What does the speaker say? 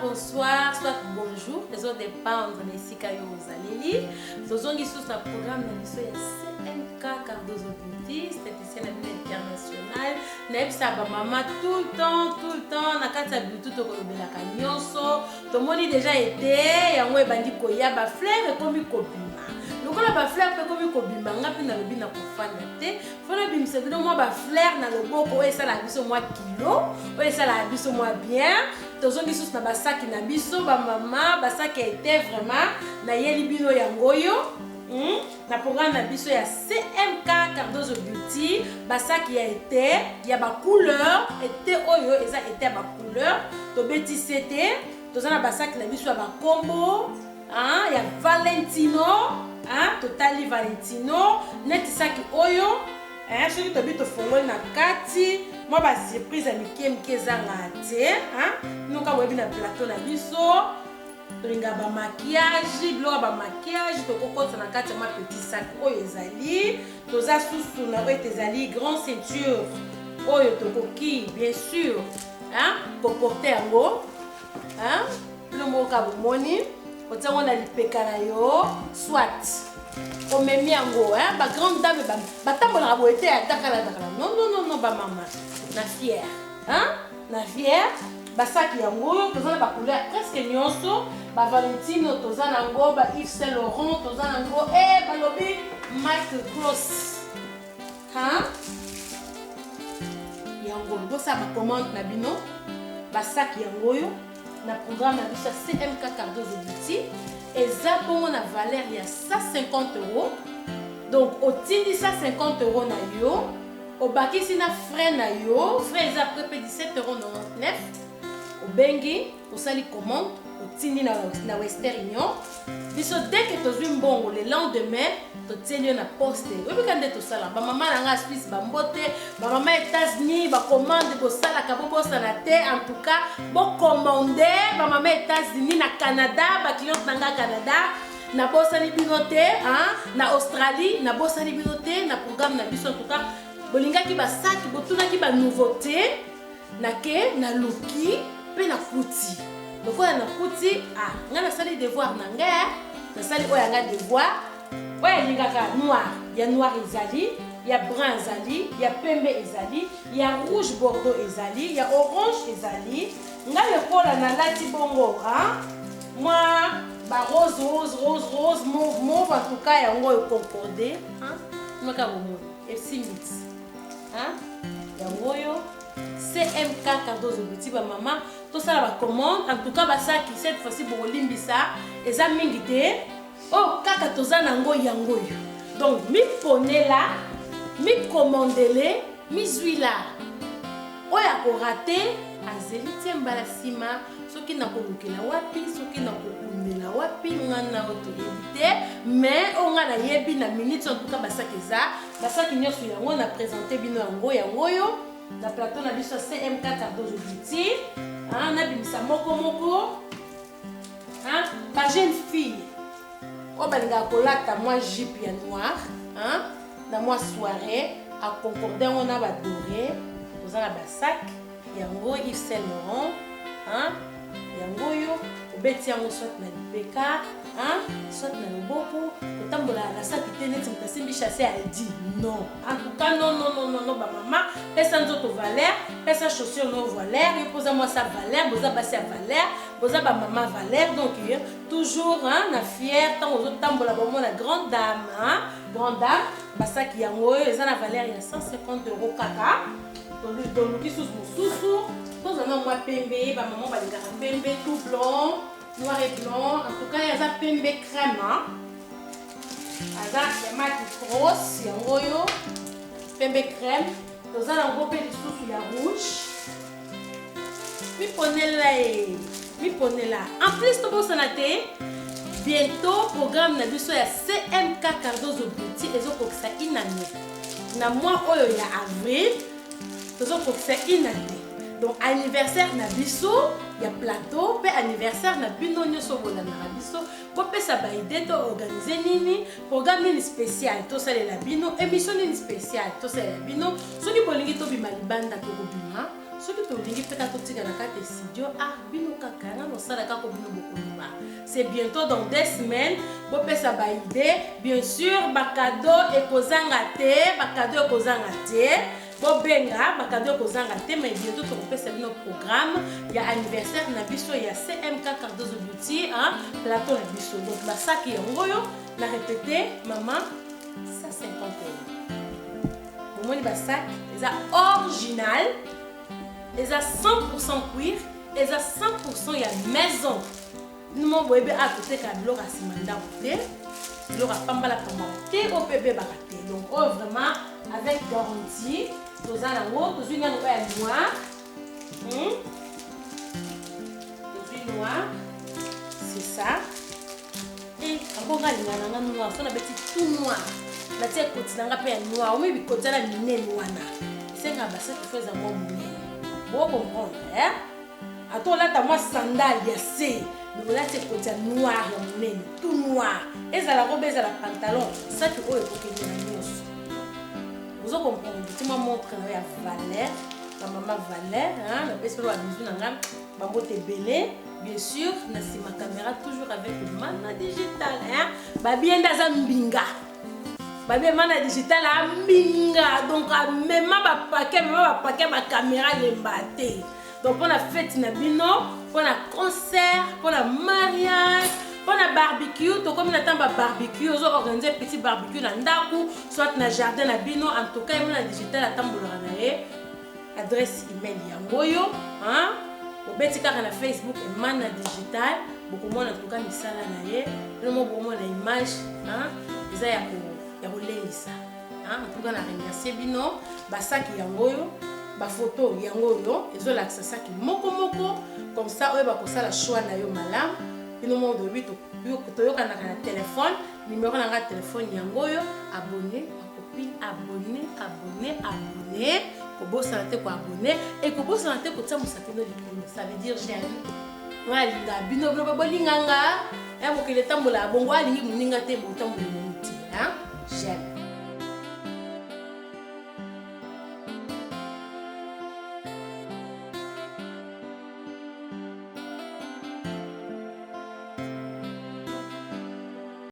Bonsoir, soit bonjour, ezo dépendre na esika yo ozaleli. Tozongi susu na programme na biso ya CMK Cardozo Beauty, esthéticienne na bino international. Nayebisa ba mama tout le temps, tout le temps na kati ya beauty tokolobelaka nyonso. Tomoni déjà ete yango ebandi koya ba fleurs ekomi kobima. Lokola ba fleurs mpe ekomi kobima, nga mpe nalobi na kofanda te. Faut nabimisa bino mwa ba fleurs na loboko oyo esalaka biso mwa kilo, oyo esalaka biso mwa bien. Tozongi susu na basaki na biso bamama, basaki ya ete vraiment nayeli bino yango oyo na programme na biso ya CMK Cardozo Beauty, basaki ya ete ya ba couleur, ete oyo eza ete ya ba couleur, tobeti sete, toza na basaki na biso ya ba kombo ya Valentino, totali Valentino neti saki oyo soki tobi tofongoli na kati mwa ba surprise ya mike mike ezanga te, noka boyebi na plateau na biso tolinga ba maquillage, biloko ya ba maquillage tokokotisa na kati ya mwa petit sac oyo ezali. Toza susu na oyo ete ezali grand ceinture oyo tokoki bien sûr koporte yango, bino moko kaka bomoni, otia yango na lipeka na yo, soit omemi yango. Ba grande dame batambolaka boye te ya dakala dakala, non non non non, bamama na fière, na fière. Basaki yango oyo toza na bacouleur presque nyonso, ba Valentino toza nango, ba Yves Saint Laurent toza nango, e balobi Michael Cross yango. Bosala bacommande na bino basaki yango oyo na programme na biso ya CMK Cardozo Beauty. Eza bongo na valeur ya 150 €. Donc otindi 150 € na yo, obakisi na frais na yo, frais eza près 17,99 €. Obengi, osali commande, otindi na Western Union. Biso dès que tozwi mbongo, le lendemain totieli yo na poste. Oyebika nde tosala. Bamama na nga Suisse, bambote. Bamama États-Unis, bacommande bosalaka, bobosana te. En tout cas bocommande, bamama États-Unis na Canada, bacliente na nga Canada, nabosani bino te, na Australie, nabosani bino te na programme na biso. En tout cas bolingaki basaki, botunaki banouveauté, nake naluki mpe nakuti. Lokola nakuti, ngai nasali devoir na ngai, nasali oyo yanga devoir. Oyo alingaka noir, ya noir ezali, ya brun ezali, ya pembe ezali, ya rouge bordeaux ezali, ya orange ezali. Ngai lokola nalati bongo mwa ba rose rose rose rose, mauve mauve, en tout cas yango oyo concorde maka bomoni esimbi ti yango oyo CMK Cardozo Beauty. Bamama, tosala bacommande. En tout cas basaki cette fois-ci bokolimbisa, eza mingi te, oyo kaka toza nango yango oyo. Donc miponela, mikomandele, mizwila. Oyo akorater azeli tie mbala nsima. Soki nakolukela wapi, soki nakokundela wapi, ngai na oyo toyebi te. Mais oyo ngai nayebi na minute, en tout cas basaki eza, basaki nyonso yango na présente bino yango, yango oyo na plateau na biso ya CMK Cardozo Beauty. Nabimisa moko moko. Ba jeune fille oyo balingaka kolata mwa jupe ya noir na mwa soirée, aconcorde yango na badoré, toza na basak yango Yves Saint Laurent yango oyo. Obeti yango soit na lipeka, soit na loboko. Kotambola na saki te neti moto asimbi chasse ya Aldi, non. En tout cas non non non non non. Bamama, pesa nzoto valeur, pesa chaussure no valeur. Yo mpo oza mwasi ya valeur, boza basi ya valeur, boza bamama valeur. Donc toujours na fière, ntango ozotambola bomona grande dame, grande dame. Basaki yango oyo eza na valeur ya 150 € kaka. Toluki susu mosusu, tozwa na mwa pembe. Bamama balingaka pembe, tout blanc, noir et blanc. En tout cas aza pembe crème, aza ya Michael Kors yango oyo pembe crème. Toza nango mpe lisusu ya rouge. Miponela ye, miponela. En plus tobosana te, bientôt programme na biso ya CMK Cardozo Beauty ezokokisa une année. Na mois oyo ya avril tozokokisa une année. Donc anniversaire na biso ya plateau mpe anniversaire na bino nyonso bolandaka biso. Bopesa baidées, to organise nini, programme nini spécial tosalela bino, émission nini spécial tosalela bino. Soki bolingi tobima libanda, tokobima. Soki tolingi mpe kaka totika na kati ya studio, ah, bino kaka nga nosala kaka bino bokoloba. C'est bientôt, dans 2 semaines. Bopesa baidées, bien sûr. Bacadeaux ekozanga te, bacadeaux ekozanga te. Bobenga, bacadeaux ekozanga te. Mais bientôt tokopesa bino programme ya anniversaire na biso ya CMK Cardozo Beauty, hein, plateau na biso. Donc basaki yango oyo, na répété, mama, 150 €. Bomoni basac eza original, eza 100 cuir, eza 100 ya maison. Bino mo boyebi, a toteka biloko ya nsima ndako te, biloko ya pambala pambala te, oyo mpe ebebaka te. Donc oyo vraiment avec garantie. Toza nango, tozwi nano oyo ya noir. Tozwi noir, c'est ça. Yango nga alinga na nga noir. So nabeti tout noir, natia ekoti na nga mpe ya noir. Omi bikoti wana minene wana esengaka basaki fo eza mwa monene. Bocomprendre, eh? Ata olata mwa sandale ya se, mais olati ekoti ya noir ya monene, tout noir, ezala robe, ezala pantalon, saki oyo ekokende na nyonso. Ozo comprendre? Ti mwa montre na yo ya valeur, bamama valeur, napesi mpe babisous na nga, bambote ebele. Bien sûr, na nsima caméra, toujours avec Mana Digital, hein? Babie nde aza mbinga, babie Mana Digital ambinga. Donc amema bapaquets, amema bapaquets, bacaméra lemba te. Donc mpona fête na bino, mpona concert, mpona mariage, mpona barbecue, tokomi na ntango babarbecue. Ozo organiser petit barbecue na ndako, soit na jardin na bino. En tout cas, Mana Digital atambolaka na ye. Adresse email yango oyo, obeti kaka na Facebook Emana Digital, bokomona tuka misala na ye. Bino mo bokomona image eza ya kolengisa. En tout cas, na remercier bino. Basaki yango oyo, bafoto yango oyo ezolakisa saki moko moko, comme ça oyo bakosala choix na yo malamu. Bino moko toyebi, toyokanaka na telefone. Numéro na nga telefone yango oyo. Abonné, bacopine, abonné, abonné, abonné. Kobosana te koabonner e kobosana te kotia mosapi no likolo, ça veut dire j'aime. Nga alinga bino, bino mpe bolinganga. Ya mokili etambola ya bongo, alingi moninga te, botambola.